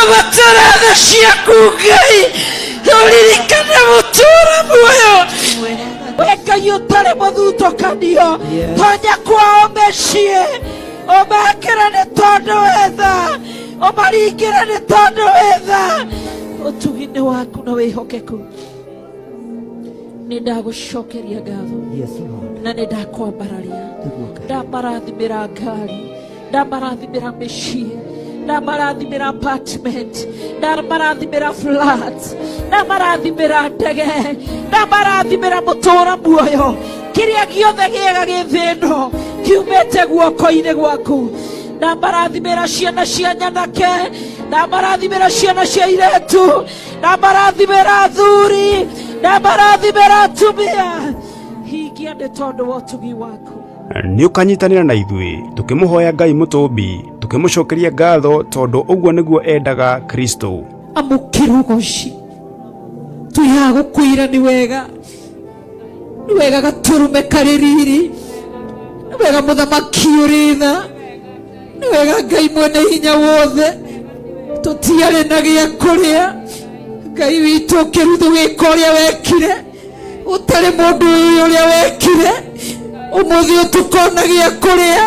Tũrabatara tha ciaku Ngai, tũririkane mũtũra muoyo. We Ngai ũtarĩ mũthutũkanio, tonya kwao mĩciĩ, ũmekĩre nĩ tondũ wĩ tha, ũmaringĩre nĩ tondũ wĩ tha. Ũtugi nĩ waku na wĩhokeku. Nĩ ndagũcokeria ngatho na nĩ ndakwambararia, ndamarathimĩra ngari, ndamarathimĩra mĩciĩ, ndamarathimĩra apartment, ndamarathimĩra flat, ndamarathimĩra ndege, ndamarathimĩra mũtũra muoyo. Kĩrĩa gĩothe gĩega gĩ thĩ ĩno kiumĩte guoko-inĩ gwaku. Ndamarathimĩra ciana cia nyanake, ndamarathimĩra ciana cia iretu, ndamarathimĩra athuri, ndamarathimĩra atumia. Hingia nĩ tondũ wa ũtugi waku. Nĩ ũkanyitanĩra na ithuĩ tũkĩmũhoya Ngai mũtũmbi, tũkĩmũcokeria ngatho tondũ ũguo nĩguo endaga Kristo. Amũkĩra ũgoci, twĩhaga gũkwĩra nĩ wega, nĩ wega gatũrũme karĩ riri, nĩ wega mũthamaki ũrĩ tha, nĩ wega Ngai mwene hinya wothe. Tũtiarĩ na gĩa kũrĩa, Ngai witũ ũkĩruthu wĩka ũrĩa wekire, ũtarĩ mũndũ ũyũ ũrĩa wekire. Ũmũthĩ ũtukona gĩa kũrĩa,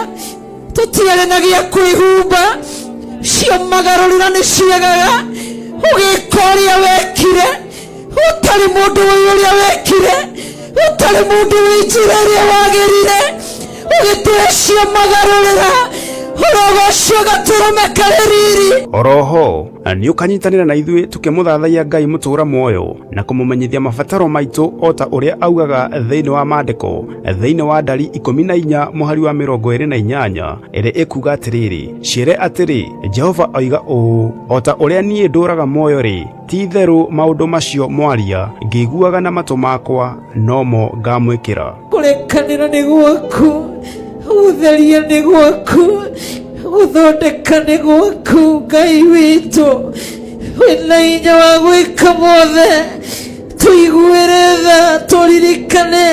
tũtiarĩ na gĩa kwĩhumba, cio magarũrĩra nĩ ciagaga. Ũgĩka ũrĩa wekire, ũtarĩ mũndũ ũyũ ũrĩa wekire, ũtarĩ mũndũ wĩ njĩra ĩrĩa wagĩrire, ũgĩtũhe cio magarũrĩra. Ũrogocio gatũrũme karĩ riri. Oroho nĩ ũkanyitanĩra na ithuĩ tũkĩmũthathaiya Ngai mũtũra muoyo na kũmũmenyithia mabataro maitũ o ta ũrĩa augaga thĩinĩ wa maandĩko, thĩinĩ wa Ndari 14 mũhari wa 28 ĩrĩa ĩkuga atĩrĩrĩ, ciĩre atĩrĩ, Jehova oiga ũũ, o ta ũrĩa niĩ ndũraga muoyo rĩ, ti itherũ maũndũ macio mwaria ngĩiguaga na matũ makwa nomo ngamwĩkĩra. Kũrekanĩra nĩ gwaku, gũtheria nĩ gwaku, gũthondeka nĩ gwaku. Ngai witũ wĩna hinya wa gwĩka mothe, tũiguĩre tha, tũririkane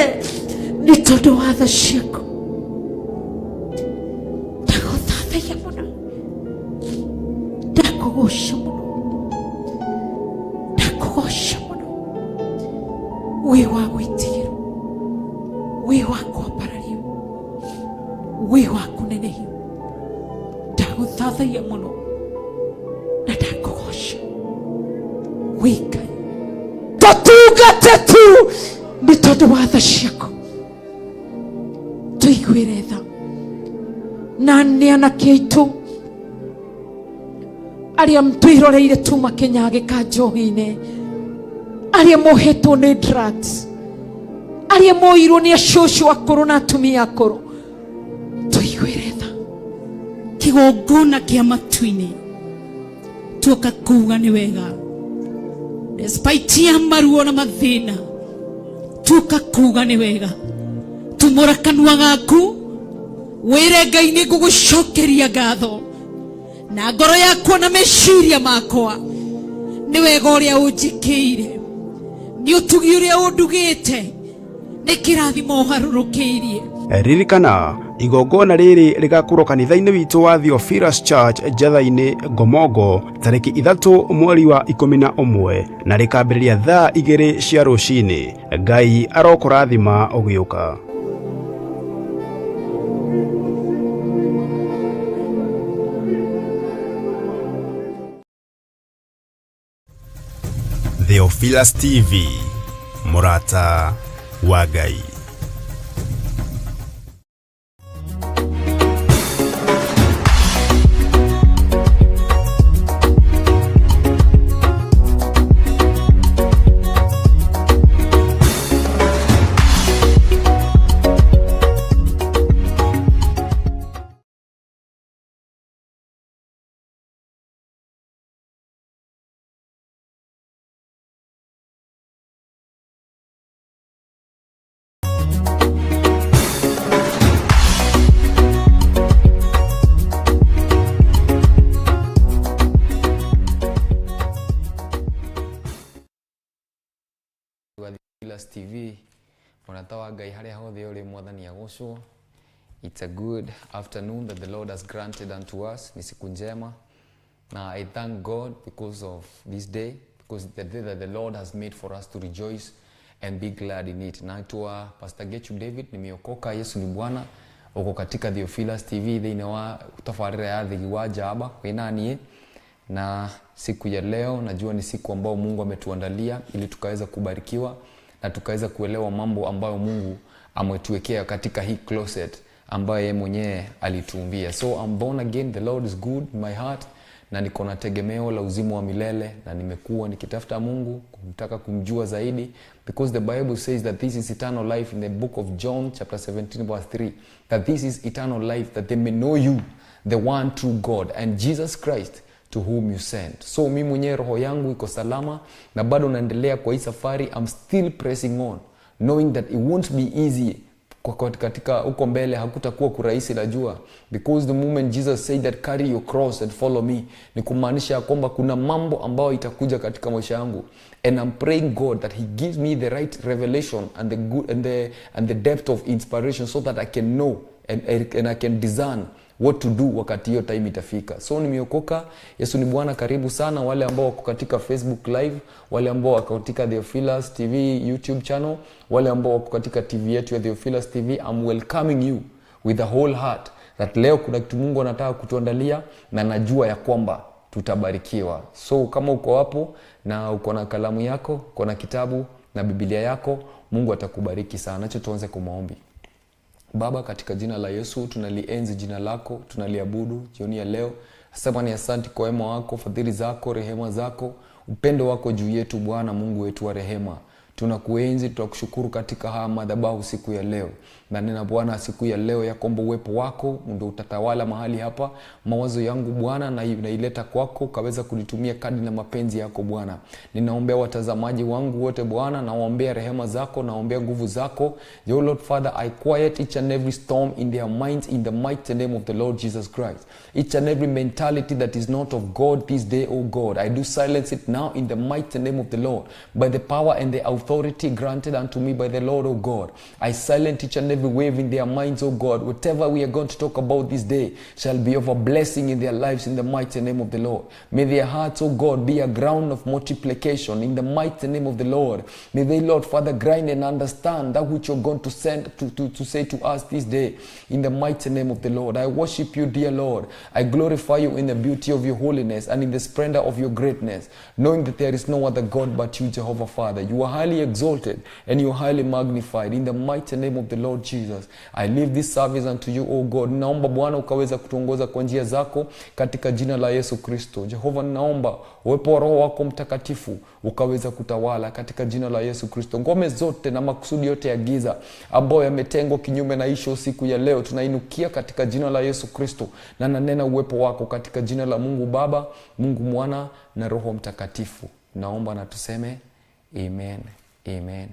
nĩ tondũ wa tha ciaku. Ndagũthathaiya mũno, ndakũgoca mũno, ndakũgoca mũno. Wĩ wa gwĩtigĩrwo, wĩ wa kwambarario, wĩ wa kũnenehio. Ndagũthathaiya mũno na ndakũgoca wĩ Ngai. Tũtungate tu nĩ tondũ wa tha ciaku, tũiguĩre tha na nĩ anake aitũ arĩa twĩroreire tu makĩnyagĩka njohi-inĩ, arĩa mohetwo nĩ drugs, arĩa moirwo nĩ acũcũ akũrũ na atumia akũrũ, tũiguĩre tha. Kĩgongona kĩa matu-inĩ tuoka kuga nĩ wega, despite ya maruo na mathĩna, tuoka kuga nĩ wega. Tumũra kanua gaku wĩre Ngai nĩ ngũgũcokeria ngatho na ngoro yakwa na meciria makwa, nĩ wega ũrĩa ũnjĩkĩire, nĩ ũtugi ũrĩa ũndugĩte, nĩ kĩrathimo ũharũrũkĩirie. Ririkana igongona rĩrĩ rĩgakorwo kanitha-inĩ witũ wa Theophilus Church Njatha-inĩ Ngomongo tarĩki 3 mweri wa 11 na rĩkambĩrĩria thaa 2 cia rũcinĩ. Ngai arokũrathima ũgĩũka. Theophilus TV, mũrata wa Ngai. Theophilus TV, mũrata wa Ngai harĩa hothe ũrĩ, mwathani agocwo. It's a good afternoon that the Lord has granted unto us. Ni siku njema Na I thank God because of this day, because it's the day that the Lord has made for us to rejoice and be glad in it. Naitwa Pastor Gechu David, nimeokoka, Yesu ni Bwana. Uko katika Theophilus TV thĩinĩ wa tabarĩra ya Thigi wa Njamba wĩna niĩ, na siku ya leo najua ni siku ambayo Mungu ametuandalia ili tukaweza kubarikiwa na tukaweza kuelewa mambo ambayo Mungu ametuwekea katika hii closet ambayo yeye mwenyewe alituumbia. So I'm born again, the Lord is good in my heart, na niko na tegemeo la uzima wa milele, na nimekuwa nikitafuta Mungu, kumtaka kumjua zaidi, because the Bible says that this is eternal life in the book of John chapter 17 verse 3, that this is eternal life, that they may know you, the one true God, and Jesus Christ to whom you sent. So mimi mwenyewe roho yangu iko salama na bado naendelea kwa hii safari. I'm still pressing on, knowing that it won't be easy. Kwa katika huko mbele hakutakuwa kurahisi, najua, because the moment Jesus said that carry your cross and follow me, ni kumaanisha kwamba kuna mambo ambayo itakuja katika maisha yangu, and I'm praying God that he gives me the right revelation and the good and the depth of inspiration so that I can know and I can discern what to do wakati hiyo time itafika. So nimeokoka, Yesu ni Bwana. Karibu sana wale ambao wako katika Facebook Live, wale ambao wako katika Theophilus TV YouTube channel, wale ambao wako katika TV yetu ya Theophilus TV. I'm welcoming you with the whole heart that leo kuna kitu Mungu anataka kutuandalia na najua ya kwamba tutabarikiwa. So kama uko hapo na uko na kalamu yako, uko na kitabu na Biblia yako, Mungu atakubariki sana. Acha tuanze kwa maombi. Baba, katika jina la Yesu tunalienzi jina lako, tunaliabudu jioni ya leo. Sema ni asante kwa wema wako, fadhili zako, rehema zako, upendo wako juu yetu, Bwana Mungu wetu wa rehema. Tunakuenzi, tunakushukuru katika haya madhabahu siku ya leo. Na nena Bwana siku ya leo ya kwamba uwepo wako ndio utatawala mahali hapa. Mawazo yangu Bwana na naileta kwako, ukaweza kunitumia kadri na mapenzi yako Bwana. Ninaombea watazamaji wangu wote Bwana, nawaombea rehema zako, naombea nguvu zako. Yo Lord Father, I quiet each and every storm in their minds in the mighty name of the Lord Jesus Christ. Each and every mentality that is not of God this day, oh God, I do silence it now in the mighty name of the Lord. By the power and the authority granted unto me by the Lord, oh God, I silence each and every wave in their minds, oh God. Whatever we are going to talk about this day shall be of a blessing in their lives in the mighty name of the Lord. May their hearts, oh God, be a ground of multiplication in the mighty name of the Lord. May they, Lord Father, grind and understand that which you're going to send to say to us this day in the mighty name of the Lord. I worship you, dear Lord. I glorify you in the beauty of your holiness and in the splendor of your greatness, knowing that there is no other God but you, Jehovah Father. You are highly exalted and you are highly magnified in the mighty name of the Lord Jesus. I leave this service unto you, O God. Naomba Bwana ukaweza kutuongoza kwa njia zako katika jina la Yesu Kristo. Jehova, naomba uwepo wa Roho wako Mtakatifu ukaweza kutawala katika jina la Yesu Kristo. Ngome zote na makusudi yote ya giza ambayo yametengwa kinyume na isho siku ya leo, tunainukia katika jina la Yesu Kristo, na nanena uwepo wako katika jina la Mungu Baba, Mungu Mwana na Roho Mtakatifu. Naomba na tuseme amen, amen,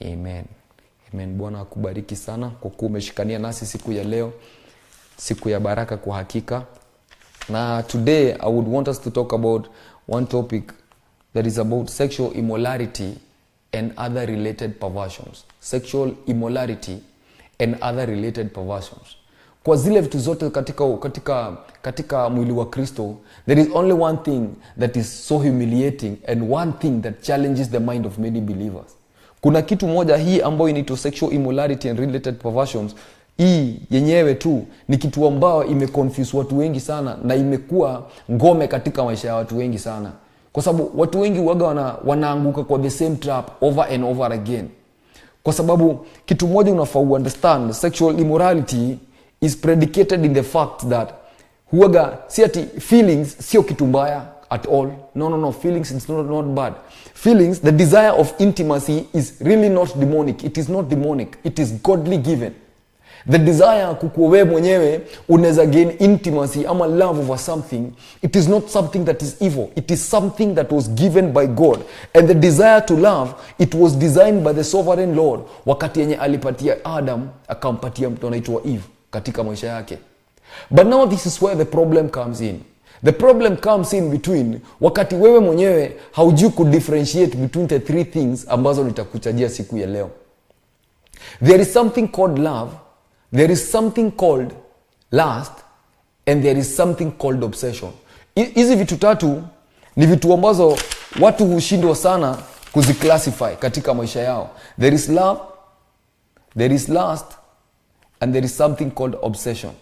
amen, amen. Bwana akubariki sana kwa kuwa umeshikania nasi siku ya leo, siku ya baraka kwa hakika. Na today I would want us to talk about one topic that is about sexual immorality and other related perversions. Sexual immorality and other related perversions. Kwa zile vitu zote katika mwili wa Kristo, there is only one thing that is so humiliating and one thing that challenges the mind of many believers. Kuna kitu moja hii ambayo inaitwa sexual immorality and related perversions. Hii yenyewe tu ni kitu ambayo imeconfuse watu wengi sana na imekuwa ngome katika maisha ya watu wengi sana, kwa sababu watu wengi waga wanaanguka kwa the same trap over and over again. Kwa sababu kitu moja unafaa understand, sexual immorality is predicated in the fact that huaga si ati feelings sio kitu mbaya at all. No, no, no, feelings, it's not bad. Feelings, the desire of intimacy is really not demonic. It is not demonic, it is godly given. The desire kukuwa wewe mwenyewe unaweza gain intimacy ama love over something, it is not something that is evil. It is something that was given by God, and the desire to love, it was designed by the sovereign Lord wakati yenye alipatia Adam, akampatia mtu anaitwa Eve katika maisha yake. But now this is where the problem comes in. The problem comes in between wakati wewe mwenyewe haujui kudifferentiate between the three things ambazo nitakutajia siku ya leo. There is something called love, there is something called lust, and there is something called obsession. Hizi vitu tatu ni vitu ambazo watu hushindwa sana kuziclassify katika maisha yao. There is love, there is lust, and there is something called obsession.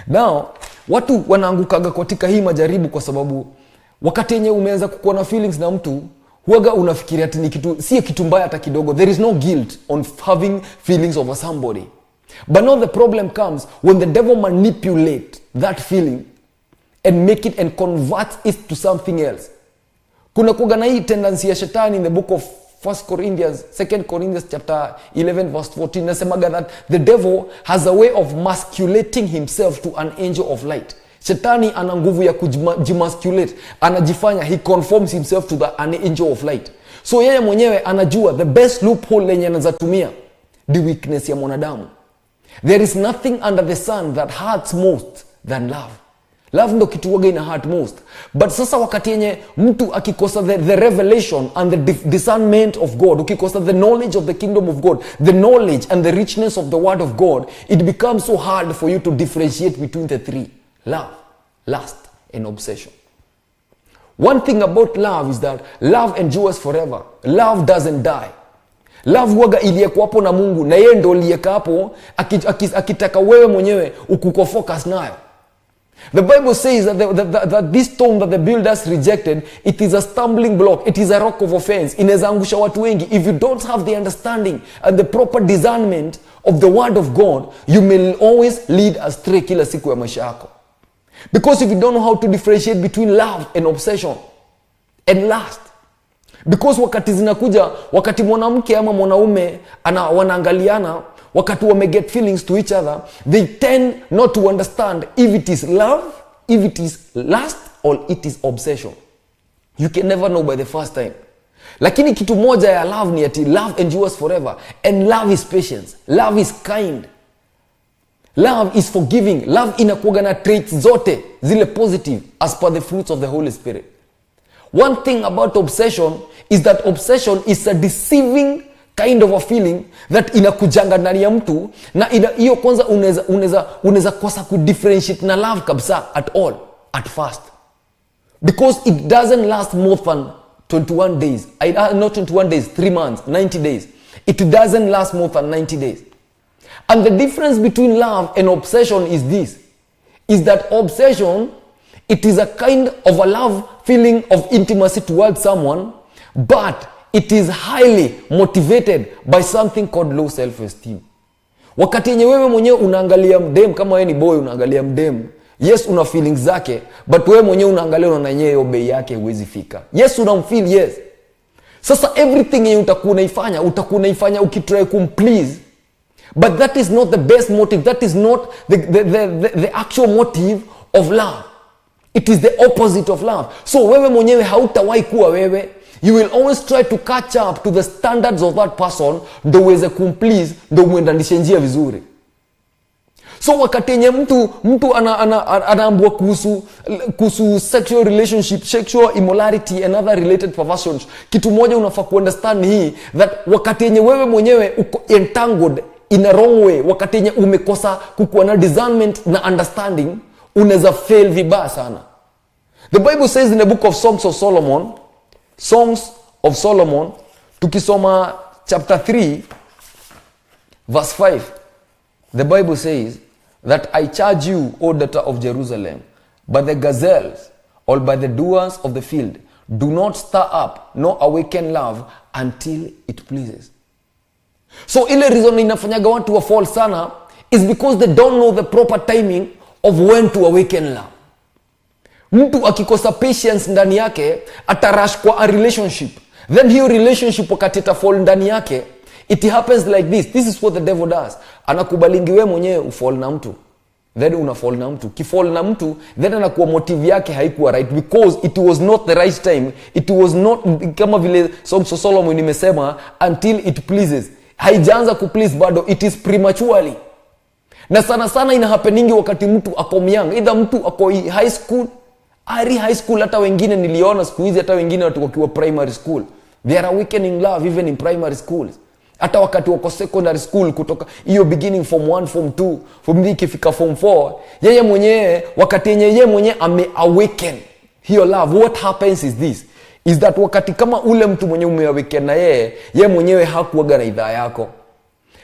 Now, watu wanaangukaga katika hii majaribu kwa sababu wakati yenye umeanza kukuwa na feelings na mtu, huaga unafikiria ati ni kitu, si kitu mbaya hata kidogo. There is no guilt on having feelings over somebody. But now the problem comes when the devil manipulate that feeling and make it and convert it to something else. Kuna kuga na hii tendency ya shetani in the book of 1 Corinthians, 2 Corinthians chapter 11 verse 14, nasemaga that the devil has a way of masculating himself to an angel of light. Shetani ana nguvu ya kujimasculate, anajifanya, he conforms himself to the an angel of light. So yeye mwenyewe anajua the best loophole lenye anaweza tumia the weakness ya mwanadamu. There is nothing under the sun that hurts most than love. Love ndo kitu waga ina hurt most. But sasa wakati yenye mtu akikosa the revelation and the discernment of God, ukikosa the knowledge of the kingdom of God, the knowledge and the richness of the word of God, it becomes so hard for you to differentiate between the three: love, lust, and obsession. One thing about love is that love endures forever. Love doesn't die. Love waga iliyekuwapo na Mungu, na yeye ndo aliyeka hapo akitaka wewe mwenyewe ukuko focus nayo. The Bible says that that this stone that the builders rejected, it is a stumbling block, it is a rock of offense. Inaweza angusha watu wengi. If you don't have the understanding and the proper discernment of the word of God, you may always lead astray kila siku ya maisha yako. Because if you don't know how to differentiate between love and obsession and lust, because wakati zinakuja, wakati mwanamke ama mwanaume wanaangaliana, wakati wame get feelings to each other, they tend not to understand if it is love, if it is lust, or it is obsession. You can never know by the first time. Lakini kitu moja ya love ni ati love endures forever, and love is patience, love is kind, love is forgiving, love inakuwaga na traits zote zile positive as per the fruits of the Holy Spirit. One thing about obsession is that obsession is a deceiving kind of a feeling that inakujanga ndani ya mtu, na hiyo kwanza unaweza kosa kudifferentiate na love kabisa at all at first, because it doesn't last more than 21 days. Not 21 days, 3 months, 90 days. It doesn't last more than 90 days. And the difference between love and obsession is this, is that obsession, it is a kind of a love feeling of intimacy towards someone, but it is highly motivated by something called low self-esteem. Wakati yenye wewe mwenyewe unaangalia mdem, kama wewe ni boy unaangalia mdem, yes una feelings zake, but wewe mwenyewe unaangalia unaona yenyewe hiyo bei yake huwezi fika. Yes unamfeel, yes. Sasa everything yenye utakuwa unaifanya, utakuwa unaifanya ukitry kumplease, but that is not the best motive. That is not the actual motive of love. It is the opposite of love. So wewe mwenyewe hautawahi kuwa wewe. You will always try to catch up to the standards of that person ndo uweze kumplease, ndo muendanishe njia vizuri. So wakati yenye mtu anaambiwa kuhusu sexual relationship, sexual immorality and other related perversions, kitu moja unafaa kuunderstand ni hii, that wakati yenye wewe mwenyewe uko entangled in a wrong way, wakati yenye umekosa kukuwa na discernment na understanding, unaweza fail vibaya sana. The Bible says in the book of Songs of Solomon, Songs of Solomon, tukisoma chapter 3 verse 5, the Bible says that I charge you, O daughter of Jerusalem, by the gazelles or by the doers of the field, do not stir up nor awaken love until it pleases. So ile reason inafanyaga watu wa fall sana is because they don't know the proper timing of when to awaken love. Mtu akikosa patience ndani yake atarush kwa a relationship, then hiyo relationship wakati itafall ndani yake, it happens like this. This is what the devil does. Anakubalingi wewe mwenyewe ufall na mtu, then unafall na mtu, kifall na mtu, then anakuwa motive yake haikuwa right because it was not the right time. It was not, kama vile Songs of Solomon nimesema, until it pleases. Haijaanza kuplease bado, it is prematurely. Na sana sana ina happeningi wakati mtu ako young, either mtu ako high school, ari high school, hata wengine niliona siku hizi hata wengine watu wakiwa primary school, they are awakening love even in primary schools. Hata wakati wako secondary school, kutoka hiyo beginning form 1, form 2, form 3, ikifika form 4, yeye mwenyewe, wakati yenye yeye mwenyewe ameawaken hiyo love, what happens is this, is that wakati kama ule mtu mwenye umeawaken na yeye, yeye mwenyewe hakuaga na idhaa yako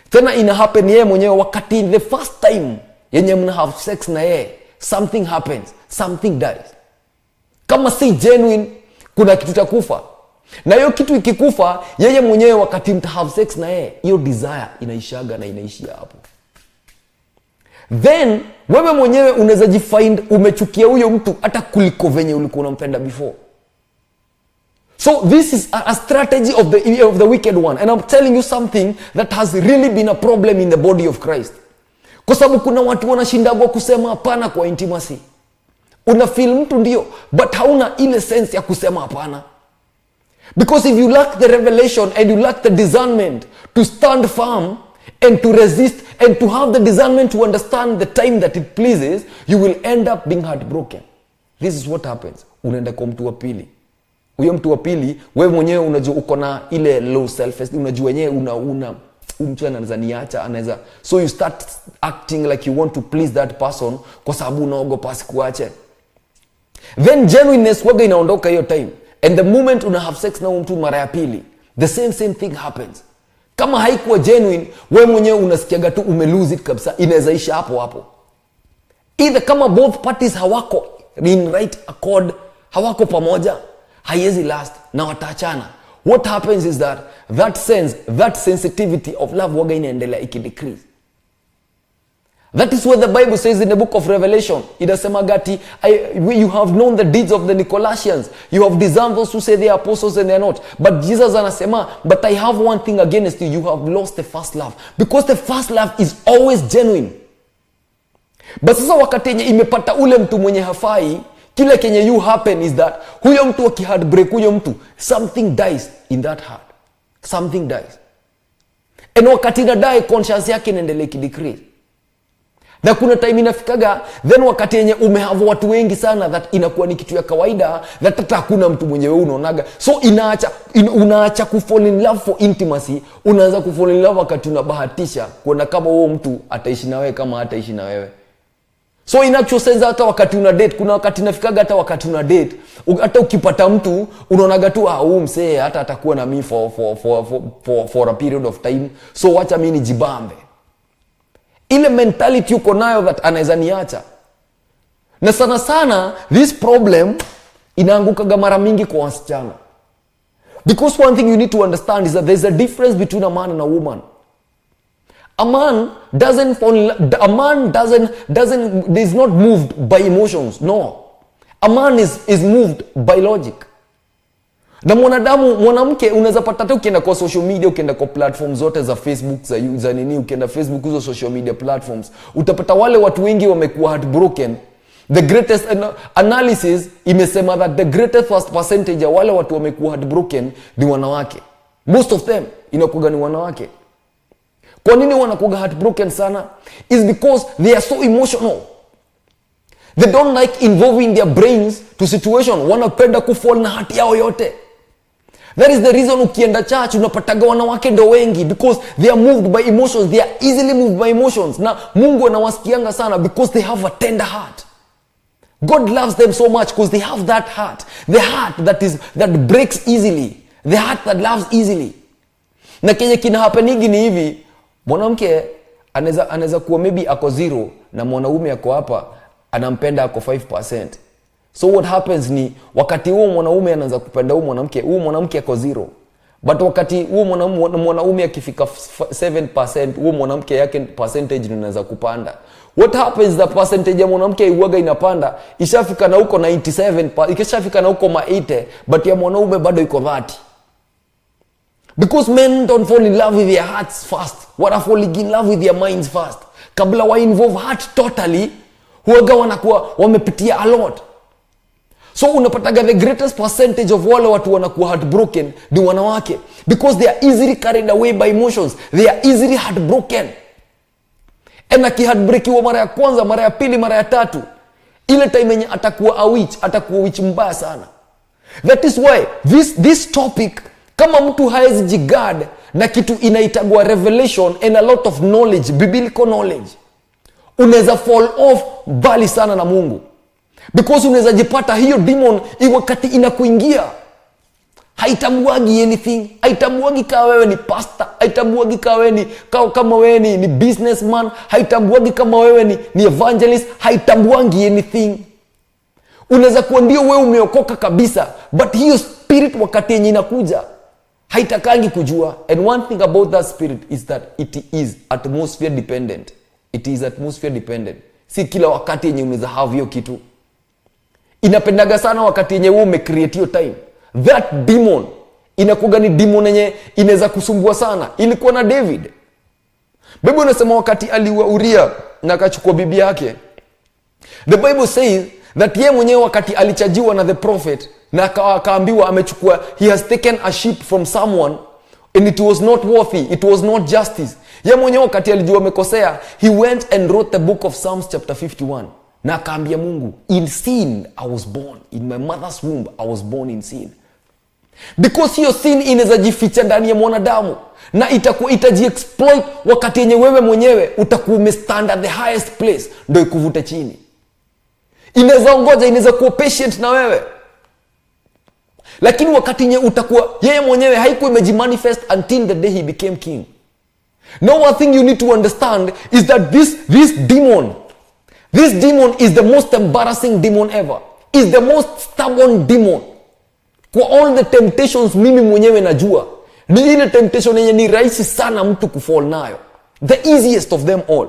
tena. Ina happen yeye mwenyewe, wakati the first time yenye mna have sex na yeye, something happens, something dies. Kama si genuine, kuna kitu takufa, na hiyo kitu ikikufa, yeye mwenyewe wakati mta have sex na yeye, hiyo desire inaishaga na inaishia hapo. Then wewe mwenyewe unaweza jifind umechukia huyo mtu hata kuliko venye ulikuwa unampenda before. So this is a strategy of the wicked one, and I'm telling you something that has really been a problem in the body of Christ, kwa sababu kuna watu wanashindagwa kusema hapana kwa intimacy. Una feel mtu, ndio, but hauna ile sense ya kusema hapana, because if you lack the revelation and you lack the discernment to stand firm and to resist and to have the discernment to understand the time that it pleases, you will end up being heartbroken. This is what happens. Unaenda kwa mtu wa pili. Huyo mtu wa pili, wewe mwenyewe unajua uko na ile low self esteem, unajua wenyewe una huyu mtu anaweza niacha, anaweza. So you start acting like you want to please that person kwa sababu unaogopa asikuache. Then genuineness waga inaondoka hiyo time, and the moment una have sex na huyu mtu mara ya pili, the same same thing happens. Kama haikuwa genuine, we mwenyewe unasikiaga tu ume lose it kabisa. Inaweza isha hapo hapo, either kama both parties hawako in right accord, hawako pamoja, haiwezi last na wataachana. What happens is that that sense, that sensitivity of love waga inaendelea ikidecrease. That is what the Bible says in the book of Revelation. Inasema ati, "You have known the deeds of the Nicolaitans. You have discerned those who say they are apostles and they are not." But Jesus anasema, "But I have one thing against you. You have lost the first love." Because the first love is always genuine. But sasa wakati yenye imepata ule mtu mwenye hafai, kile kenye you happen is that huyo mtu akiheartbreak huyo mtu, something dies in that heart. Something dies. And wakati inadie, conscience yake inaendelea ikidecrease, na kuna time inafikaga then wakati yenye umehave watu wengi sana that inakuwa ni kitu ya kawaida, that hata hakuna mtu mwenye wewe unaonaga. So unaacha kufall in love for intimacy, unaanza kufall in love wakati unabahatisha kuona kama huo mtu ataishi na wewe, kama hataishi na wewe. So in actual sense, hata wakati una date, kuna wakati inafikaga hata wakati una date, hata ukipata mtu unaonaga tu, "Ah, huu msee hata atakuwa na mi for a period of time, so wacha mi nijibambe." Ile mentality uko nayo that anaweza niacha. Na sana sana this problem inaangukaga mara mingi kwa wasichana, because one thing you need to understand is that there's a difference between a man and a woman. A man doesn't fall in a man doesn't is not moved by emotions. No, a man is moved by logic. Na mwanadamu mwanamke, unaweza pata hata ukienda kwa social media, ukienda kwa platform zote za Facebook, za nini, ukienda Facebook, hizo social media platforms, utapata wale watu wengi wamekuwa heartbroken, the greatest analysis imesema that the greatest first percentage ya wale watu wamekuwa heartbroken ni wanawake. Most of them inakuga ni wanawake. Kwa nini wanakuga heartbroken sana? Is because they are so emotional. They don't like involving their brains to situation. Wanapenda kufall na heart yao yote. That is the reason ukienda church unapataga wanawake ndo wengi, because they are moved by emotions. They are easily moved by emotions, na Mungu anawasikianga sana because they have a tender heart. God loves them so much because they have that heart, the heart that breaks easily, the heart that loves easily. Na kenye kina happenigi ni hivi: mwanamke anaweza kuwa maybe ako zero na mwanaume ako hapa anampenda, ako 5. So what happens ni wakati huo mwanaume anaanza kupenda huu mwanamke, huu mwanamke ako zero, but wakati huo mwanaume akifika 7, huo mwanamke yake percentage ndio inaweza kupanda. What happens, the percentage ya mwanamke iwaga inapanda, ishafika na huko 97, ikishafika na huko ma 80, but ya mwanaume bado iko 30, because men don't fall in love with their hearts first. Wana falling in love with their minds first. Kabla wa involve heart totally, huwaga wanakuwa wamepitia a lot. So unapataga the greatest percentage of wale watu wanakuwa heartbroken ni wanawake, because they are easily carried away by emotions. They are easily heartbroken, and akiheartbreakiwa mara ya kwanza, mara ya pili, mara ya tatu, ile time yenye atakuwa a witch, atakuwa witch mbaya sana. That is why this topic, kama mtu haezi jiguard na kitu inaitagwa revelation and a lot of knowledge, biblical knowledge, unaweza fall off mbali sana na Mungu. Because unaweza jipata hiyo demon wakati inakuingia haitambuagi anything, haitambuagi kama wewe ni pastor, haitambuagi kama wewe ni kama wewe ni businessman, haitambuagi kama wewe ni evangelist, haitambuagi anything. Unaweza kuwa ndio wewe umeokoka kabisa, but hiyo spirit wakati yenye inakuja haitakangi kujua. And one thing about that spirit is that it is atmosphere dependent. It is atmosphere dependent. Si kila wakati yenye unaweza have hiyo kitu. Inapendaga sana wakati yenye wewe umecreate hiyo time. That demon inakuwa ni demon yenye inaweza kusumbua sana. Ilikuwa na David. Bible inasema wakati aliua Uria na akachukua bibi yake, the Bible says that yeye mwenyewe wakati alichajiwa na the prophet na akaambiwa amechukua, he has taken a sheep from someone and it was not worthy, it was not justice. Yeye mwenyewe wakati alijua amekosea, he went and wrote the book of Psalms chapter 51 na akaambia Mungu, in sin I was born, in my mother's womb I was born in sin. Because hiyo sin inaweza jificha ndani ya mwanadamu na itaji-exploit wakati yenye wewe mwenyewe utakuwa umestand at the highest place, ndio ikuvute chini. Inaweza ongoja, inaweza kuwa patient na wewe, lakini wakati yenye utakuwa yeye mwenyewe haikuwa imejimanifest until the day he became king. Now one thing you need to understand is that this demon is the most embarrassing demon ever. Is the most stubborn demon. Kwa all the temptations mimi mwenyewe najua, ni ile temptation yenye ni rahisi sana mtu kufall nayo. The easiest of them all.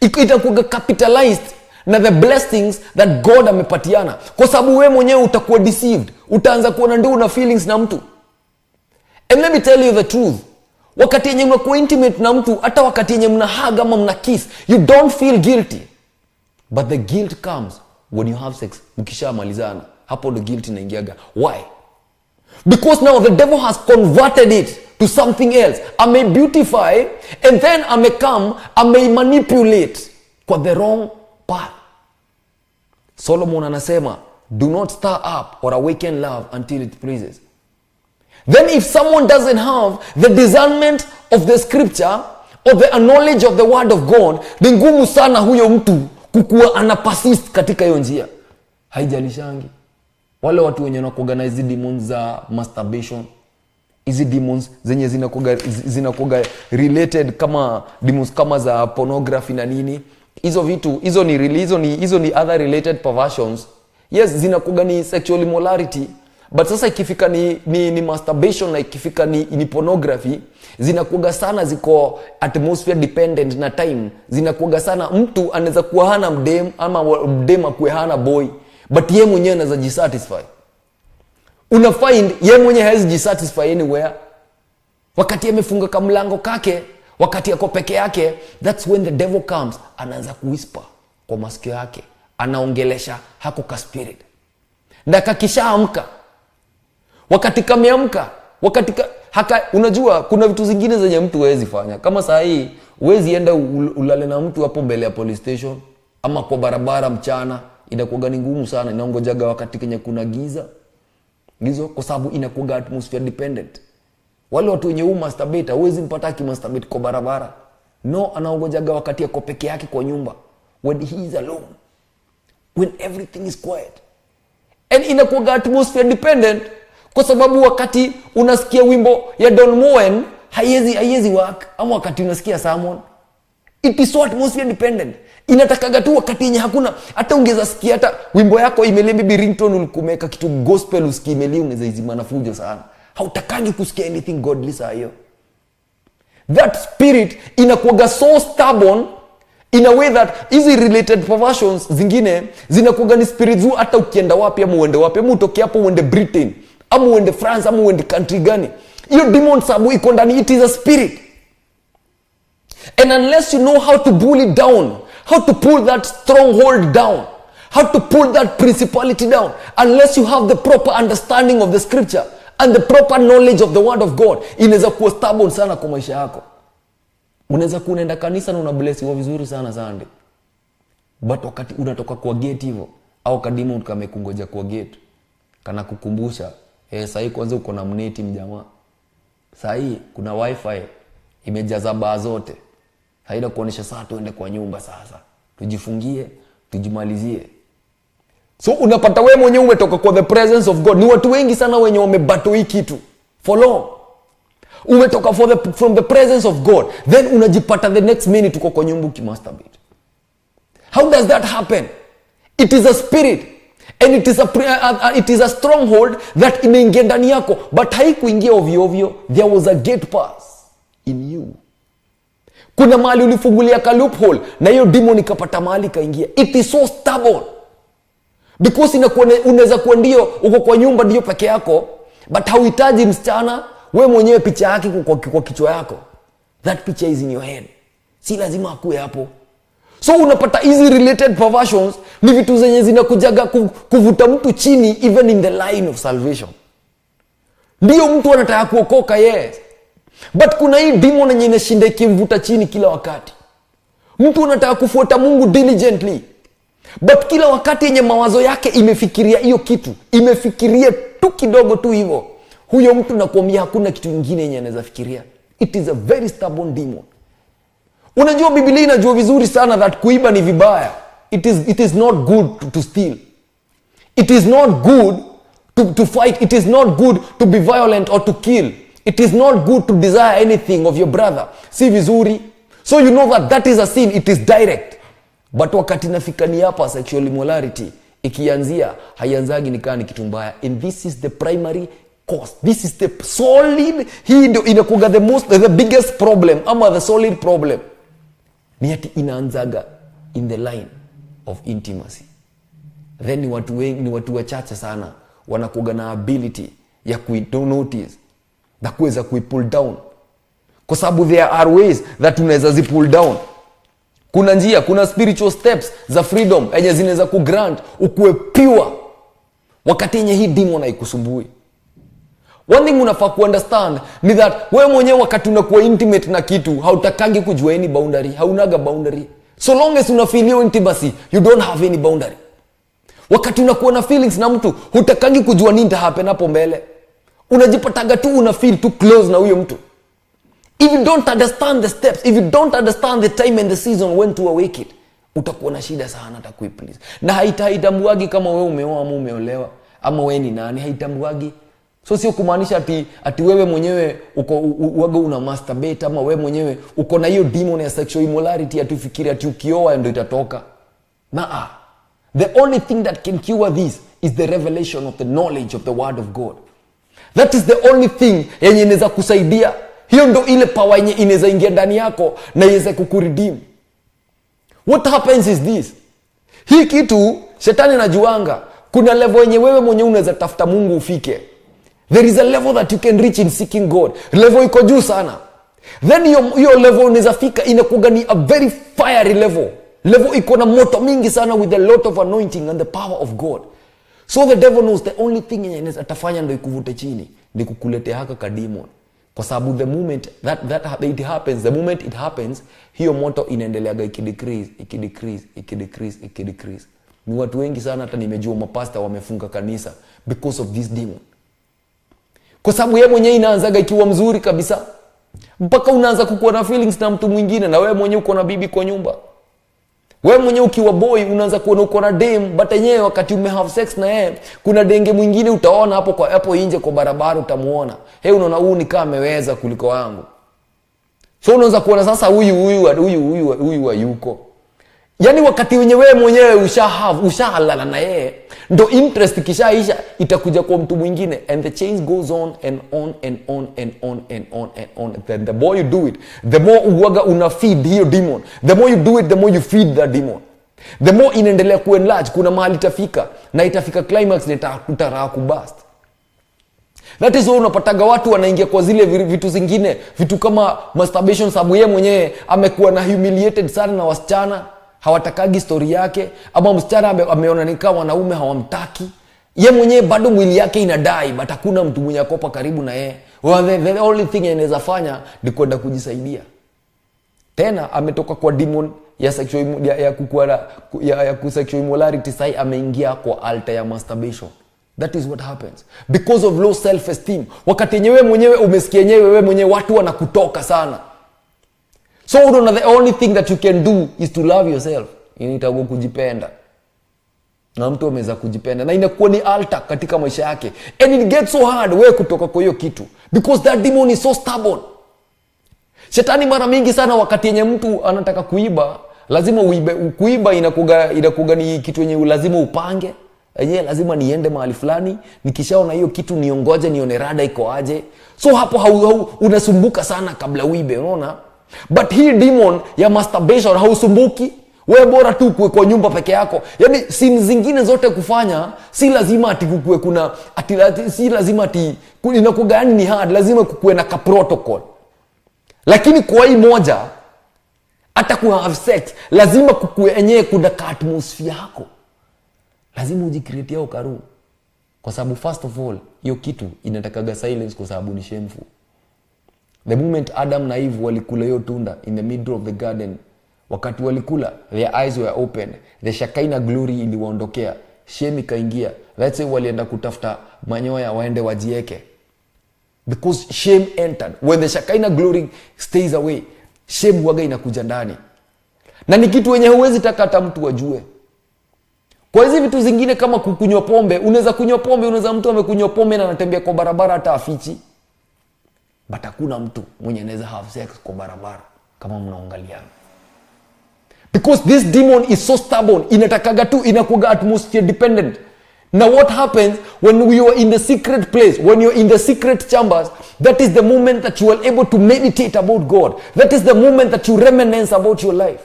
Itakuwa capitalized na the blessings that God amepatiana. Kwa sababu wewe mwenyewe utakuwa deceived. Utaanza kuona ndio una feelings na mtu. And let me tell you the truth. Wakati yenye mnakuwa intimate na mtu, hata wakati yenye mna hug ama mna kiss, you don't feel guilty. But the guilt comes when you have sex. Mkishamalizana, hapo ndo guilt inaingiaga. Why? Because now the devil has converted it to something else. Ame beautify and then ame come, ame manipulate kwa the wrong path. Solomon anasema, do not stir up or awaken love until it pleases. Then if someone doesn't have the discernment of the scripture or the knowledge of the word of God, ni ngumu sana huyo mtu kukuwa ana persist katika hiyo njia. Haijalishangi wale watu wenye wanakuwa na hizi demons za masturbation, hizi demons zenye zinakuwa related kama demons kama za pornography na nini, hizo vitu, hizo ni other related perversions. Yes, zinakuwa ni sexual immorality, but sasa ikifika ni masturbation na ikifika ni pornography, zinakuwa sana ziko atmosphere dependent na time. Zinakuwa sana mtu anaweza kuwa hana mdem ama mdem akuwe hana boy, but yeye mwenyewe anaweza jisatisfy. Una find yeye mwenyewe hawezi jisatisfy anywhere. Wakati amefunga kamlango kake, wakati ako peke yake, that's when the devil comes, anaanza kuwhisper kwa masikio yake, anaongelesha hako ka spirit. Na kakishaamka, wakati kameamka, wakati haka, unajua kuna vitu zingine zenye mtu hawezi fanya. Kama saa hii huwezi enda ulale na mtu hapo mbele ya police station ama kwa barabara mchana, inakuwa ni ngumu sana. Inaongojaga wakati kenye kuna giza. Gizo, kwa sababu inakuwa atmosphere dependent. Wale watu wenye huu masturbate huwezi mpata akimasturbate kwa barabara. No, anaongojaga wakati ako peke yake kwa nyumba, when he is alone, when everything is quiet. And inakuwa atmosphere dependent kwa sababu wakati unasikia wimbo ya Don Moen haiwezi work, ama wakati unasikia sermon, it is so atmosphere dependent. Inatakaga tu wakati yenye hakuna, hata ungeza sikia hata wimbo yako imelia, maybe ringtone ulikumeka kitu gospel usikie imelia, unaweza izima na fujo sana. Hautakangi kusikia anything godly saa hiyo. That spirit inakuwaga so stubborn in a way that hizi related perversions zingine zinakuwaga ni spirits zu, hata ukienda wapi ama uende wapi, ama utoke hapo uende Britain ama uende France ama uende country gani, hiyo demon sababu iko ndani, it is a spirit. And unless you know how to pull it down, how to pull that stronghold down, how to pull that principality down, unless you have the proper understanding of the scripture and the proper knowledge of the word of God, inaweza kuwa stubborn sana kwa maisha yako. Unaweza kuwa unaenda kanisa na unablessiwa vizuri sana Sunday, but wakati unatoka kwa gate hivyo, au kadimo kamekungoja kwa gate, kana kukumbusha, sahi kwanza uko na mneti mjamaa. Sahii kuna wifi imejaza baa zote, haina kuonyesha saa tuende kwa nyumba sasa tujifungie tujimalizie. So unapata wewe mwenyewe umetoka kwa the presence of God. Ni watu wengi sana wenye wamebattle hii kitu for long. Umetoka from the presence of God, then unajipata the next minute uko kwa nyumba ukimasturbate. How does that happen? It is a spirit and it is a stronghold that imeingia ndani yako, but haikuingia ovyo ovyo. There was a gate pass in you. Kuna mahali ulifungulia ka loophole na hiyo demon ikapata mahali ikaingia. It is so stubborn because unaweza kuwa ndio uko kwa nyumba ndio peke yako, but hauhitaji msichana. We mwenyewe picha yake iko kwa kichwa yako. That picture is in your head, si lazima akue hapo. So unapata hizi related perversions ni vitu zenye zinakujaga kuvuta mtu chini even in the line of salvation. Ndio mtu anataka kuokoka, yes, but kuna hii demon yenye inashinda ikimvuta chini kila wakati. Mtu anataka kufuata Mungu diligently, but kila wakati yenye mawazo yake imefikiria hiyo kitu, imefikiria tu kidogo tu hivyo, huyo mtu nakuambia hakuna kitu kingine yenye anaweza fikiria. It is a very stubborn demon. Unajua Biblia inajua vizuri sana that kuiba ni vibaya. It is not good to steal. It is not good to fight. It is not good to be violent or to kill. It is not good to desire anything of your brother. Si vizuri. So you know that that is a sin. It is direct. But wakati nafika ni hapa sexual immorality ikianzia, haianzagi nikaa ni kitu mbaya. And this is the primary cause. This is the solid, hii ndio inakuga the biggest problem ama the solid problem. Ni ati inaanzaga in the line of intimacy. Then ni watu wengi, ni watu wachache sana wanakuga na ability ya kui notice na kuweza kui pull down, kwa sababu there are ways that unaweza zi pull down. Kuna njia, kuna spiritual steps za freedom enye zinaweza kugrant ukuwe pure wakati yenye hii demon haikusumbui. One thing unafaa kuunderstand ni that wewe mwenyewe wakati unakuwa intimate na kitu, hautakangi kujua any boundary. Haunaga boundary. So long as una feel hiyo intimacy, you don't have any boundary. Wakati unakuwa na feelings na mtu, hutakangi kujua nini ita happen hapo mbele. Unajipataga tu una feel too close na huyo mtu. If you don't understand the steps, if you don't understand the time and the season when to awake it, utakuwa na shida sana hata kuiplease. Na haitambuagi kama wewe umeoa ama umeolewa ama wewe ni nani, haitambuagi. So sio kumaanisha ati wewe mwenyewe uko uwaga una masturbate ama wewe mwenyewe uko na hiyo demon ya sexual immorality, ati ufikiri ati ukioa ndio itatoka. Naa. The only thing that can cure this is the revelation of the knowledge of the word of God. That is the only thing yenye inaweza kusaidia. Hiyo ndo ile power yenye inaweza ingia ndani yako na iweze kukuredeem. What happens is this. Hii kitu shetani anajuanga kuna level yenye wewe mwenyewe unaweza tafuta Mungu ufike. There is a level that you can reach in seeking God. Level iko juu sana. Then hiyo level unaweza fika inakuwa ni a very fiery level. Level iko na moto mingi sana with a lot of anointing and the power of God. So the devil knows the only thing yenye atafanya ndo ikuvute chini ni kukuletea haka ka demon. Kwa sababu the moment that it happens, the moment it happens, hiyo moto inaendeleaga ikidecrease, ikidecrease, ikidecrease, ikidecrease. Ni watu wengi sana hata nimejua mapasta wamefunga kanisa because of this demon. Kwa sababu yeye mwenyewe inaanzaga ikiwa mzuri kabisa mpaka unaanza kukuwa na feelings na mtu mwingine, na wewe mwenyewe uko na bibi kwa nyumba. Wewe mwenyewe ukiwa boy unaanza kuona uko na dem, but yenyewe wakati ume have sex na yeye, kuna denge mwingine utaona hapo kwa hapo nje kwa barabara utamuona. Hey, unaona huyu ni kama ameweza kuliko wangu. So unaanza kuona sasa huyu huyu huyu huyu huyu hayuko. Yaani wakati wenye wewe mwenyewe usha have, ushalala na yeye, ndo interest ikishaisha itakuja kwa mtu mwingine, and the chain goes on and on and on and on and on and on. Then the more you do it, the more uwaga una feed hiyo demon. The more you do it, the more you feed that demon. The more inaendelea kuenlarge, kuna mahali itafika na itafika climax na itaraa kubust. That is why unapataga watu wanaingia kwa zile vitu zingine, vitu kama masturbation, sababu yeye mwenyewe amekuwa na humiliated sana na wasichana, hawatakagi story yake, ama msichana ameona ni kama wanaume hawamtaki. Ye mwenyewe bado mwili yake inadai, but hakuna mtu mwenye akopa karibu na yeye. Well, the only thing anaweza fanya ni kwenda kujisaidia. Tena ametoka kwa demon ya sexual ya, ya, kukuwa na, ya, ya sexual immorality, sai ameingia kwa altar ya masturbation. That is what happens because of low self esteem. Wakati yenyewe mwenyewe umesikia yenyewe wewe mwenyewe watu wanakutoka sana, so unaona the only thing that you can do is to love yourself. Inaitwa kujipenda, na mtu ameweza kujipenda na inakuwa ni altar katika maisha yake, and it gets so hard wewe kutoka kwa hiyo kitu because that demon is so stubborn. Shetani mara mingi sana wakati yenye mtu anataka kuiba, lazima uibe. Kuiba inakuga ni kitu yenye lazima upange enyewe, lazima niende mahali fulani, nikishaona hiyo kitu niongoje, nione rada iko aje. So hapo unasumbuka sana kabla uibe, unaona. But hii demon ya masturbation hausumbuki we, bora tu kuwe kwa nyumba peke yako. Yani sin zingine zote kufanya si lazima ati kukue kuna ati, si lazima ati inakuga, yani ni hard, lazima kukuwe na ka protocol. Lakini kwa hii moja, hata ku have sex lazima kukue enyewe kuna ka atmosphere yako, lazima ujicreate yao karu, kwa sababu first of all hiyo kitu inatakaga silence, kwa sababu ni shameful. The moment Adam na Eve walikula hiyo tunda in the middle of the garden, wakati walikula, their eyes were open, the Shekinah glory iliwaondokea, shame ikaingia. That's why walienda kutafuta manyoya waende wajieke, because shame entered. When the Shekinah glory stays away, shame huwaga inakuja ndani, na ni kitu wenye huwezi taka hata mtu ajue. Kwa hizi vitu zingine kama kukunywa pombe, unaweza kunywa pombe, unaweza mtu amekunywa pombe na anatembea kwa barabara hata afichi, but hakuna mtu mwenye anaweza have sex kwa barabara kama mnaangaliana, because this demon is so stubborn. Inatakaga tu, inakuga atmosphere dependent. Now what happens when you are in the secret place, when you're in the secret chambers, that is the moment that you are able to meditate about God. That is the moment that you reminisce about your life.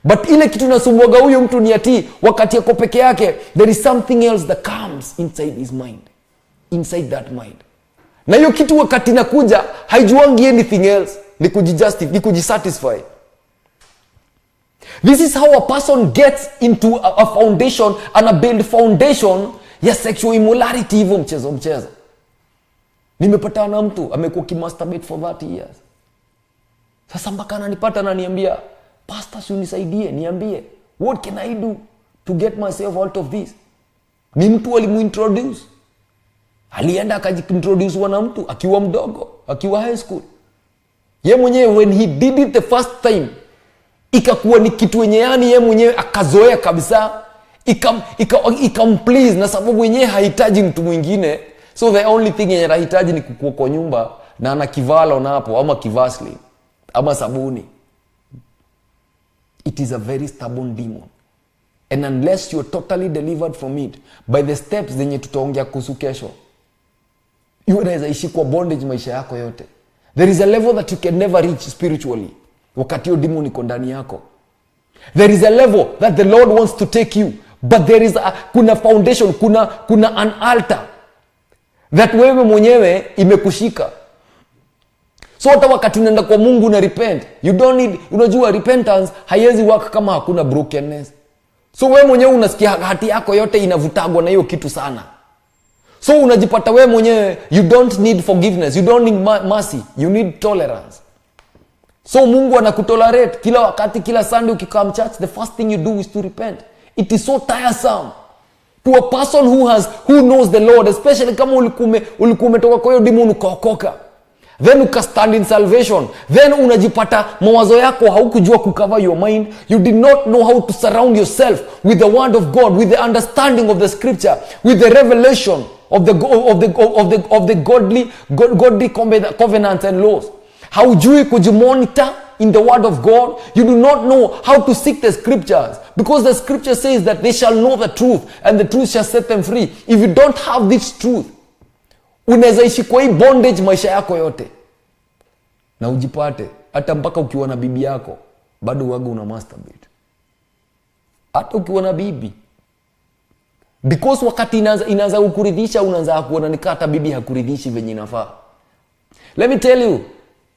But ile kitu nasumbuaga huyo mtu ni ati wakati yako peke yake, there is something else that comes inside his mind, inside that mind. Na hiyo kitu wakati inakuja haijuangi anything else, ni kujijustify, ni kujisatisfy. This is how a person gets into a foundation and a build foundation ya sexual immorality. Hivyo mchezo mchezo. Nimepatana na mtu amekuwa kimasturbate for 30 years. Sasa mpaka ananipata ananiambia, "Pastor, si unisaidie, niambie, what can I do to get myself out of this?" Ni mtu alimuintroduce. Alienda akajiintroduce na mtu akiwa mdogo, akiwa high school. Ye mwenyewe when he did it the first time, ikakuwa ni kitu yenye yani ye mwenyewe akazoea kabisa, ikamplease, na sababu yenyewe hahitaji mtu mwingine. So the only thing yenye anahitaji ni kukua kwa nyumba na ana kivalo na hapo ama kivaseline ama sabuni. It is a very stubborn demon, and unless you're totally delivered from it by the steps zenye tutaongea kuhusu kesho, you unaweza ishi kwa bondage maisha yako yote. There is a level that you can never reach spiritually wakati hiyo demon iko ndani yako. There is a level that the Lord wants to take you, but there is a, kuna foundation, kuna an altar that wewe mwenyewe imekushika. So hata wakati unaenda kwa Mungu na repent, you don't need, unajua repentance haiwezi work kama hakuna brokenness. So wewe mwenyewe unasikia hati yako yote inavutagwa na hiyo kitu sana. So unajipata wewe mwenyewe you don't need forgiveness, you don't need mercy, you need tolerance. So Mungu anakutolerate kila wakati, kila Sunday ukikam church, the first thing you do is to repent. It is so tiresome to a person who knows the Lord, especially kama ulikuwa umetoka kwa hiyo demon ukaokoka, then ukastand in salvation, then unajipata mawazo yako haukujua kucover your mind. You did not know how to surround yourself with the word of God, with the understanding of the scripture, with the revelation of the godly covenants and laws. Haujui kujimonitor in the word of God. You do not know how to seek the scriptures, because the scripture says that they shall know the truth and the truth shall set them free. If you don't have this truth, unaweza ishi kwa hii bondage maisha yako yote, na ujipate hata mpaka ukiwa na bibi yako bado waga una masturbate, hata ukiwa na bibi, because wakati inaanza kukuridhisha, unaanza kuona ni hata bibi hakuridhishi venye inafaa. Let me tell you,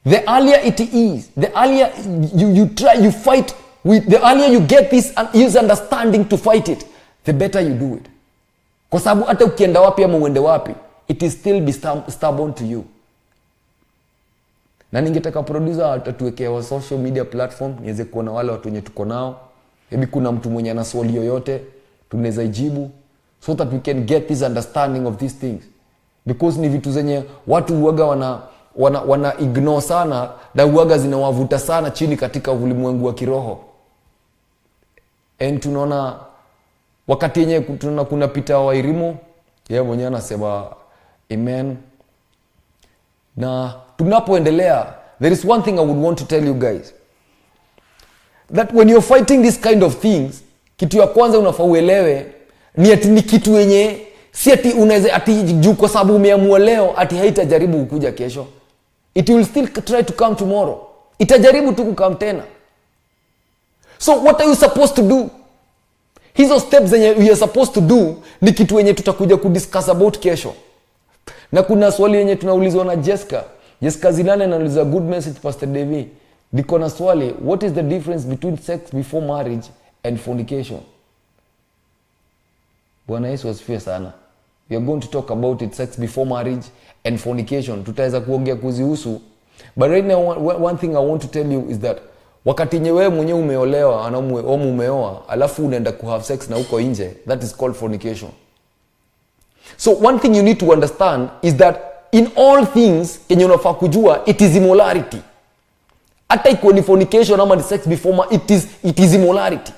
the earlier it is, the earlier you try, you fight with, the earlier you get this understanding to fight it, the better you do it. Kwa sababu hata ukienda wapi ama uende wapi, it is still be stubborn to you. Na ningetaka producer atatuwekea wa social media platform niweze kuona wale watu wenye tuko nao. Maybe kuna mtu mwenye ana swali yoyote tunaweza ijibu. so that we can get this understanding of these things, because ni vitu zenye watu huaga wana ignore sana na huaga zinawavuta sana chini katika ulimwengu wa kiroho. And tunaona wakati yenye tunaona kuna Peter Wairimu, yeye mwenyewe anasema amen. Na tunapoendelea, there is one thing I would want to tell you guys, that when you're fighting this kind of things, kitu ya kwanza unafaa uelewe ni ati ni kitu yenye si ati unaweza ati juu kwa sababu umeamua leo ati haitajaribu kukuja kesho. It will still try to come tomorrow. Itajaribu tu kukam tena. So what are you supposed to do? Hizo steps zenye you are supposed to do ni kitu yenye tutakuja kudiscuss about kesho. Na kuna swali yenye tunaulizwa na Jessica. Jessica Zilane anauliza, good message Pastor Davy. Niko na swali, what is the difference between sex before marriage and fornication? Bwana Yesu asifiwe sana. We are going to talk about it, sex before marriage and fornication. Tutaweza kuongea kuzihusu. But right now, one thing I want to tell you is that wakati yenye wewe mwenyewe umeolewa na umeoa, alafu unaenda ku have sex na uko nje, that is called fornication. So one thing you need to understand is that in all things kenye unafaa kujua, it is immorality. Hata ikuwe ni fornication ama ni sex before it is immorality.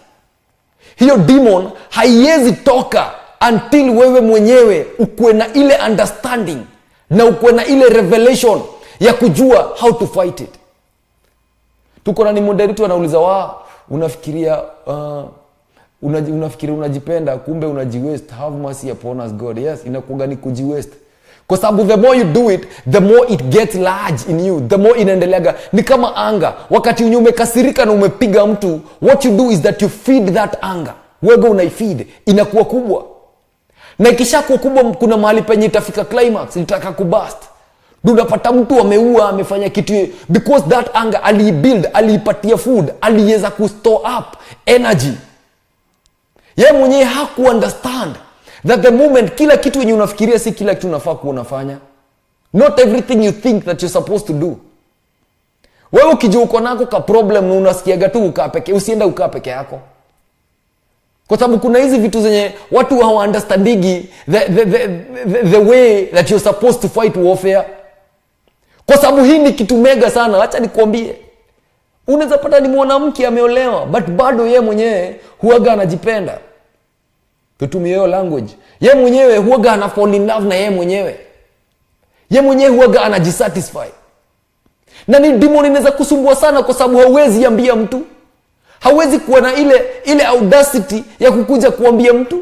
Hiyo demon haiwezi toka until wewe mwenyewe ukuwe na ile understanding na ukuwe na ile revelation ya kujua how to fight it. Tuko na ni moderator anauliza, wa unafikiria unafikiria unajipenda, kumbe unajiwaste. Have mercy upon us God. Yes, inakuwa ni kujiwaste. Kwa sababu the more you do it, the more it gets large in you, the more inaendeleaga. Ni kama anger. Wakati umekasirika na umepiga mtu, what you do is that you feed that anger. Wewe unaifeed, inakuwa kubwa. Na ikishakuwa kubwa, kuna mahali penye itafika climax, itaka kubust. Unapata mtu ameua, amefanya kitu, because that anger alibuild, aliipatia food, aliweza kustore up energy. Yeye mwenyewe haku understand that the moment kila kitu yenye unafikiria si kila kitu unafaa kuwa unafanya. Not everything you think that you're supposed to do. Wewe ukijua uko nako ka problem na unasikiaga tu ukaa peke, usiende ukaa peke yako. Kwa sababu kuna hizi vitu zenye watu hawa understandigi the way that you're supposed to fight warfare. Kwa sababu hii ni kitu mega sana, acha nikwambie. Unaweza pata ni mwanamke ameolewa, but bado yeye mwenyewe huaga anajipenda. Tutumie hiyo language. Yeye mwenyewe huaga ana fall in love na yeye mwenyewe. Yeye mwenyewe huaga anajisatisfy. Na ni demon inaweza kusumbua sana kwa sababu hauwezi ambia mtu. Hauwezi kuwa na ile audacity ya kukuja kuambia mtu.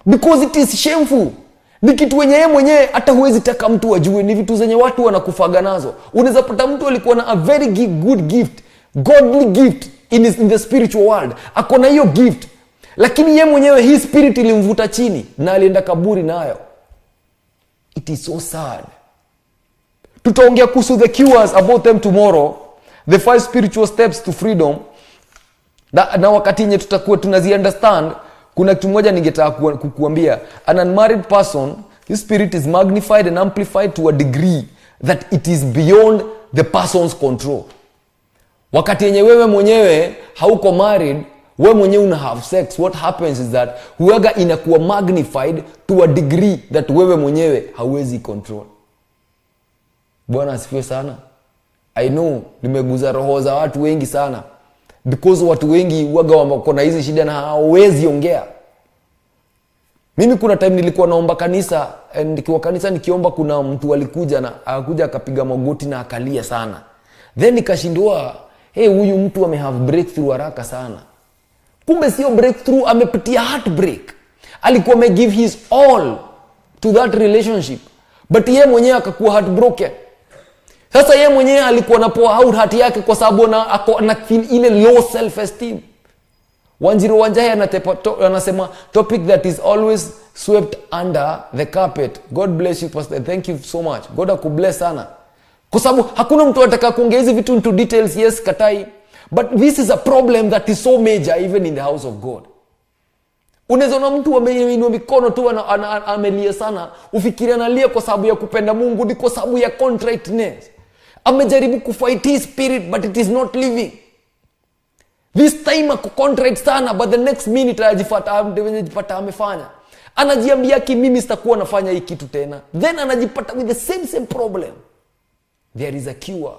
Because it is shameful. Ni kitu wenye yeye mwenyewe hata huwezi taka mtu ajue. Ni vitu zenye watu wanakufaga nazo. Unaweza pata mtu alikuwa na a very good gift, godly gift in the spiritual world. Ako na hiyo gift. Lakini yeye mwenyewe hii spirit ilimvuta chini na alienda kaburi nayo. It is so sad. Tutaongea kuhusu the cures about them tomorrow. The 5 spiritual steps to freedom. Na wakati yenye tutakuwa tunazi understand, kuna kitu moja ningetaka kukuambia. An unmarried person, his spirit is magnified and amplified to a degree that it is beyond the person's control. Wakati yenye wewe mwenyewe hauko married, wewe mwenyewe una have sex, what happens is that huaga inakuwa magnified to a degree that wewe mwenyewe hauwezi control. Bwana asifiwe sana. I know nimeguza roho za watu wengi sana, because watu wengi huaga wako na hizi shida na hawawezi ongea. Mimi kuna time nilikuwa naomba kanisa, and nikiwa kanisa nikiomba kuna mtu alikuja na akakuja akapiga magoti na akalia sana. Then nikashindwa, hey, huyu mtu ame have breakthrough haraka sana. Kumbe sio breakthrough, amepitia heartbreak. Alikuwa ame give his all to that relationship, but yeye mwenyewe akakuwa heartbroken. Sasa yeye mwenyewe alikuwa anapoa out heart yake kwa sababu ana feel ile low self esteem. Wanjiru Wanjahe anasema topic that is always swept under the carpet. God bless you pastor, thank you so much. God akubless sana. Kwa sababu hakuna mtu anataka kuongea hizi vitu into details, yes katai. But this is a problem that is so major even in the house of God. Unaweza ona mtu ameinua mikono tu amelia sana, ufikiria analia kwa sababu ya kupenda Mungu, ni kwa sababu ya contriteness. Amejaribu kufight his spirit but it is not living. This time ako contrite sana, but the next minute anajipata amefanya. Anajiambia ki mimi sitakuwa nafanya hii kitu tena, then anajipata with the same problem. There is a cure.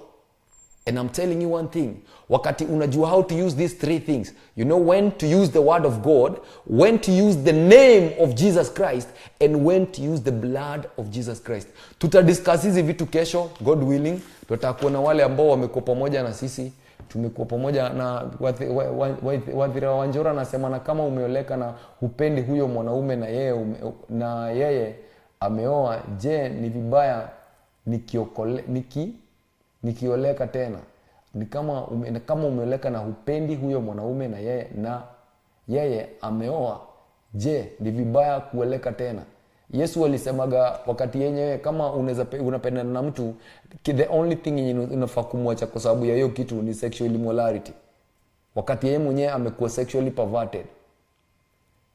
And I'm telling you one thing, wakati unajua how to use these three things, you know when to use the word of God, when to use the name of Jesus Christ, and when to use the blood of Jesus Christ. Tutadiscuss hizi vitu kesho, God willing. Tutakuwa na wale ambao wamekuwa pamoja na sisi, tumekuwa pamoja na Wathira Wanjora anasema, na kama umeoleka na hupendi huyo mwanaume na yeye ameoa, je, ni vibaya nikioleka tena? Ni kama umeoleka na hupendi huyo mwanaume na yeye ameoa, je, ni vibaya kuoleka tena? Yesu alisemaga wakati yenyewe kama unapendana na mtu, the only thing yenye unafaa kumwacha kwa sababu ya hiyo kitu ni sexual immorality, wakati yeye mwenyewe amekuwa sexually perverted.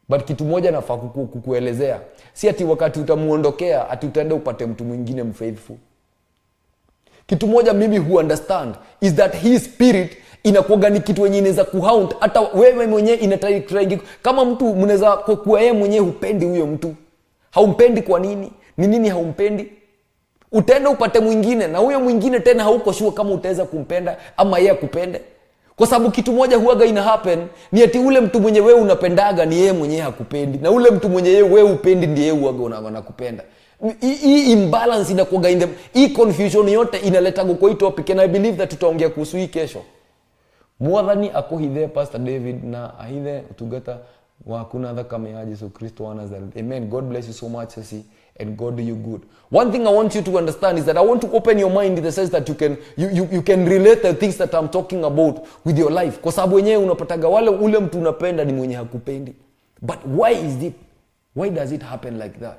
But kitu moja nafaa kukuelezea, si ati wakati utamuondokea ati utaenda upate mtu mwingine mfaithful. Kitu moja mimi hu understand is that his spirit inakuwaga ni kitu yenye inaweza kuhaunt hata wewe mwenyewe, inatry kama mtu mnaweza kuwa yeye mwenyewe hupendi huyo mtu. Haumpendi kwa nini? Ni nini haumpendi? Utaenda upate mwingine, na huyo mwingine tena hauko sure kama utaweza kumpenda ama yeye akupende. Kwa sababu kitu moja huaga ina happen ni ati ule mtu mwenye wewe unapendaga ni yeye mwenyewe hakupendi, na ule mtu mwenye wewe upendi ndiye yeye huaga anakupenda. Hii imbalance inakuwaga in the, hii confusion yote inaleta kwa hii topic, and I believe that tutaongea kuhusu hii kesho. Mwathani akuhithe Pastor David na ahithe utungata wa kuna thakame ya Jesu Kristo wa Nazareth. Amen. God bless you so much, Sisi, and God do you good. One thing I want you to understand is that I want to open your mind in the sense that you can you can relate the things that I'm talking about with your life. Kwa sababu wenyewe unapataga wale ule mtu unapenda ni mwenye hakupendi. But why does it happen like that?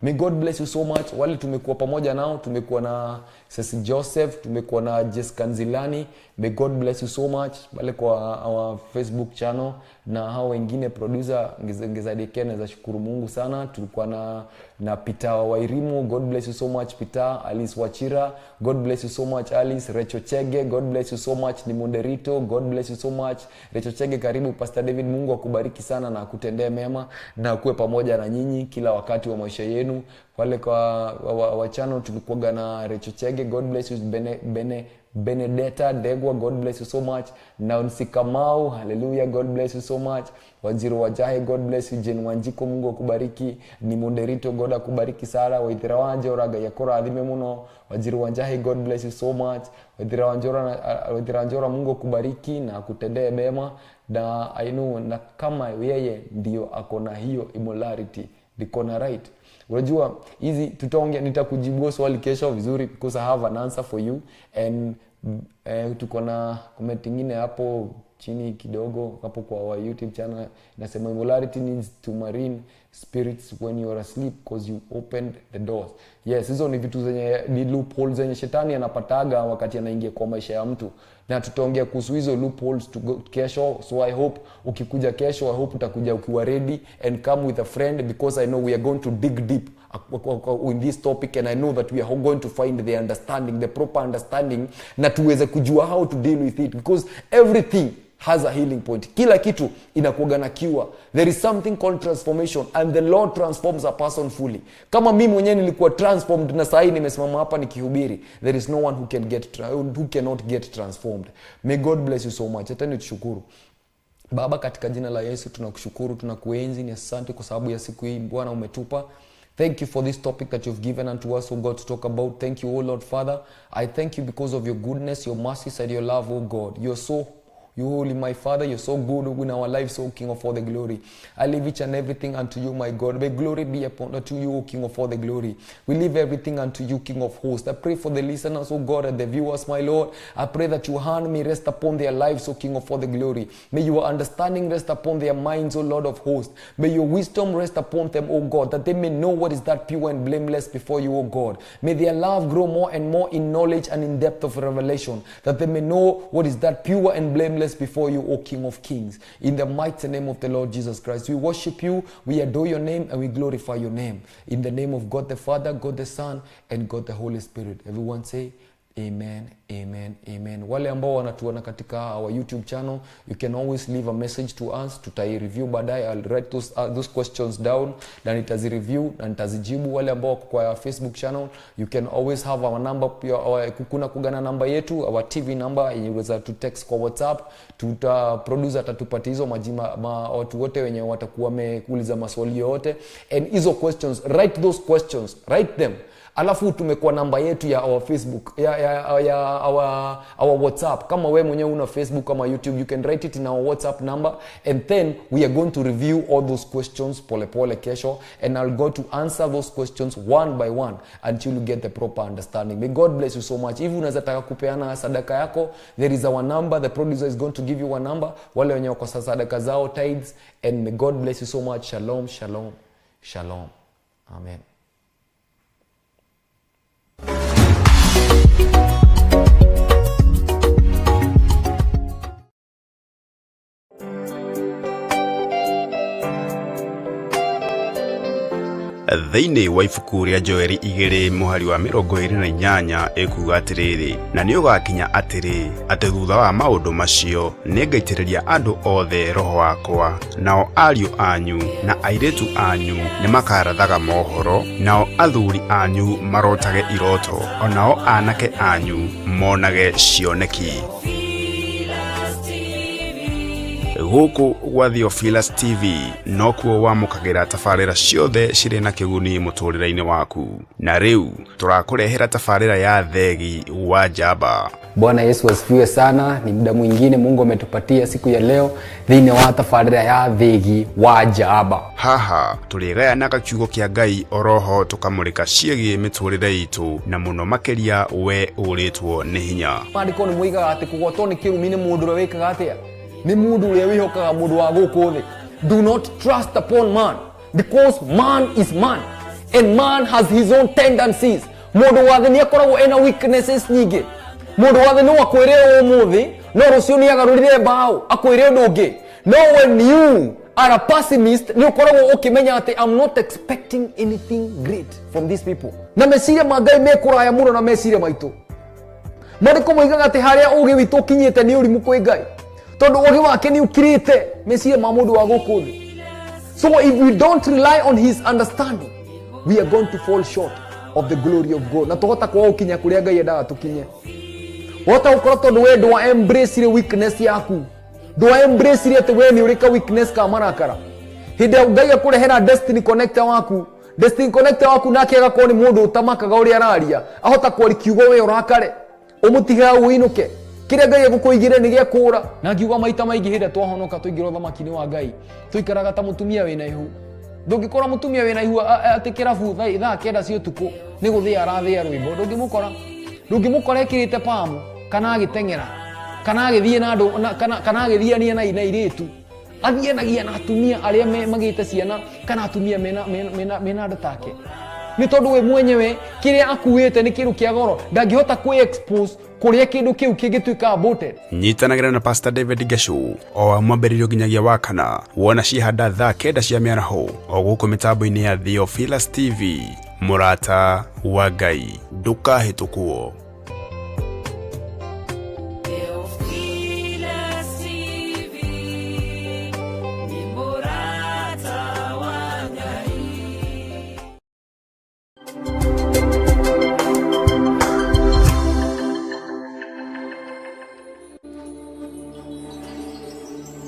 May God bless you so much. Wale tumekuwa pamoja nao, tumekuwa na Sisi Joseph, tumekuwa na Jessica Nzilani. May God bless you so much. Wale kwa our Facebook channel na hao wengine producer Ngezadeke, naweza shukuru Mungu sana. Tulikuwa na Peter Wairimu, God bless you so much Peter. Alice Wachira, God bless you so much Alice. Recho Chege, God bless you so much. Ni Moderito, God bless you so much. Recho Chege, karibu. Pastor David, Mungu akubariki sana na akutendee mema na akuwe pamoja na nyinyi kila wakati wa maisha yenu. Wale kwa wa channel tulikuwa na Recho Chege, God bless you. Benedetta Degwa, God bless you so much. Nancy Kamau, hallelujah, God bless you so much. Wanjiru Wajahe, God bless you. Jen Wanjiko, Mungu akubariki. Ni Moderito, God akubariki sana. Waithira Wanjora, yakora adhime muno. Wanjiru Wajahe, God bless you so much. Waithira Wanjora, Mungu akubariki na akutendee mema. Na I know, na kama yeye ndio akona hiyo immorality, ndiko na right. Unajua hizi tutaongea, nitakujibu swali kesho vizuri because I have an answer for you. And tuko na comment nyingine hapo chini kidogo hapo kwa our YouTube channel inasema immorality needs to marine spirits when you are asleep because you opened the doors. Yes, hizo ni vitu zenye ni loopholes zenye shetani anapataga wakati anaingia kwa maisha ya mtu, na tutaongea kuhusu hizo loopholes kesho. So I hope ukikuja kesho, I hope utakuja ukiwa ready and come with a friend, because I know we are going to dig deep in this topic, and I know that we are going to find the understanding, the proper understanding, na tuweze kujua how to deal with it, because everything has a healing point. Kila kitu inakuwa na cure. There is something called transformation, and the Lord transforms a person fully. Kama mimi mwenyewe nilikuwa transformed na sasa nimesimama hapa nikihubiri, there is no one who can get who cannot get transformed. May God bless you so much. Hata nikushukuru Baba, katika jina la Yesu tunakushukuru, tunakuenzi, ni asante kwa sababu ya siku hii Bwana umetupa. Thank you for this topic that you've given unto us, O God, to talk about. Thank you, O Lord Father. I thank you because of your goodness, your mercies, and your love, O God. You're so you holy, my Father. You're so good in our lives, O King of all the glory. I leave each and everything unto you, my God. May glory be upon unto you, O King of all the glory. We leave everything unto you, King of hosts. I pray for the listeners, O God, and the viewers, my Lord. I pray that your hand may rest upon their lives, O King of all the glory. May your understanding rest upon their minds, O Lord of hosts. May your wisdom rest upon them, O God, that they may know what is that pure and blameless before you, O God. May their love grow more and more in knowledge and in depth of revelation, that they may know what is that pure and blameless before you, O King of Kings. In the mighty name of the Lord Jesus Christ, we worship you, we adore your name, and we glorify your name. In the name of God the Father, God the Son, and God the Holy Spirit. Everyone say, Amen, amen, amen. Wale ambao wanatuona katika our YouTube channel, you can always leave a message to us. Tutai review baadaye. I'll write those questions down na nitazireview na nitazijibu. Wale ambao wako kwa Facebook channel, you can always have our number pia, kuna kugana namba yetu, our TV number yenye unaweza tu text kwa WhatsApp. Tuta producer atatupatia hizo majima watu wote wenye watakuwa wamekuuliza maswali yote, and hizo questions, write those questions, write them. Alafu tumekuwa namba yetu ya our Facebook, ya our WhatsApp. Kama we mwenyewe una Facebook kama YouTube, you can write it in our WhatsApp number, and then we are going to review all those questions pole pole kesho, and I'll go to answer those questions one by one until you get the proper understanding. May God bless you so much. If unaweza taka kupeana sadaka yako, there is our number. The producer is going to give you a number. Wale wenye wako sadaka zao, tithes, and may God bless you so much. Shalom, shalom, shalom. Amen. Thĩinĩ wa ibuku rĩa Joeli 2 mũhari wa 28 ĩkuuga atĩrĩrĩ, na nĩ ũgakinya atĩrĩ, atĩ thutha wa maũndũ macio nĩngaitĩrĩria andũ othe roho wakwa, nao ariũ anyu na airĩtu anyu nĩmakarathaga mohoro, nao athuri anyu marotage iroto, o nao anake anyu monage cioneki. Gũkũ gwa Theophilus TV nokuo wamũkagĩra tabarĩra ciothe cirĩ na kĩguni mũtũrĩre-inĩ waku, na rĩu tũrakũrehera tabarĩra ya Thegi wa Njamba. Bwana Yesu asifiwe sana. Ni muda mwingine Mungu ametupatia siku ya leo thĩinĩ wa tabarĩra ya Thegi wa Njamba. Haha tũrĩgayanaga kiugo kĩa Ngai oroho tũkamũrĩka ciĩgiĩ mĩtũrĩre itũ, na mũno makĩria we ũrĩtwo nĩ hinya. Maandĩko nĩ moigaga atĩ kũgwatwo nĩ kĩrumi nĩ mũndũ ũrĩa wĩkaga atĩa? Nĩ mũndũ ũrĩa wĩhokaga mũndũ wa gũkũ thĩ. Do not trust upon man, because man is man and man has his own tendencies. Mũndũ wa thĩ nĩ akoragwo ena weaknesses nyingĩ. Mũndũ wa thĩ no akwĩre ũmũthĩ, no rũciũ nĩ agarũrire mbaũ akwĩre ũndũ ũngĩ. No when you are a pessimist, nĩ ũkoragwo ũkĩmenya atĩ I'm not expecting anything great from these people. Na meciria ma Ngai me kũraya mũno na meciria maitũ. Maandĩko moigaga atĩ harĩa ũũgĩ witũ ũkinyĩte nĩ ũrimũ kwĩ Ngai, tondũ ũũgĩ wake nĩ ũkirĩte meciria ma mũndũ wa gũkũ thĩ. So if we don't rely on his understanding, we are going to fall short of the glory of God. Na tũhota kwaga gũkinya kũrĩa Ngai endaga tũkinye. Wahota gũkorwo tondũ we ndwa embrace weakness yaku, ndwa embrace atĩ we nĩ ũrĩ ka weakness ka marakara. Hĩndĩ ĩrĩa Ngai akũrehera destiny connector waku, destiny connector waku nake agakorwo nĩ mũndũ ũtamakaga ũrĩa araria, ahota kwaria kiugo we ũrakare, ũmũtige hau ũinũke. Kĩrĩa Ngai egũkũigĩre nĩ gĩa kũũra. Na ngiuga maita maingĩ hĩndĩ ĩrĩa twahonoka twaingĩra ũthamaki-inĩ wa Ngai, tũikaraga ta mũtumia wĩna ihu. Ndũngĩkora mũtumia wĩna ihu atĩ kĩrabu thaa 9 cia ũtukũ nĩ gũthĩa arathĩa rwĩmbo. Ndũngĩmũkora. Ndũngĩmũkora ekĩrĩte pamu, kana agĩteng'era, kana agĩthiĩ na andũ, na, kana, kana agĩthiania na airĩtu. Athianagia na atumia arĩa magĩte ciana, kana atumia mena andũ take. Nĩ tondũ we mwenyewe kĩrĩa akuĩte nĩ kĩndũ kĩa goro, ndangĩhota kwĩ-expose kũrĩa kĩndũ kĩu kĩngĩtuĩka aborted. Nyitanagĩra na Pastor David Geshu o wa mwambĩrĩrio nginyagia wa kana, wona ciehanda thaa 9 cia mĩaraho o gũkũ mĩtambo-inĩ ya Theophilus TV. Mũrata wa Ngai, ndũkahĩtũkwo.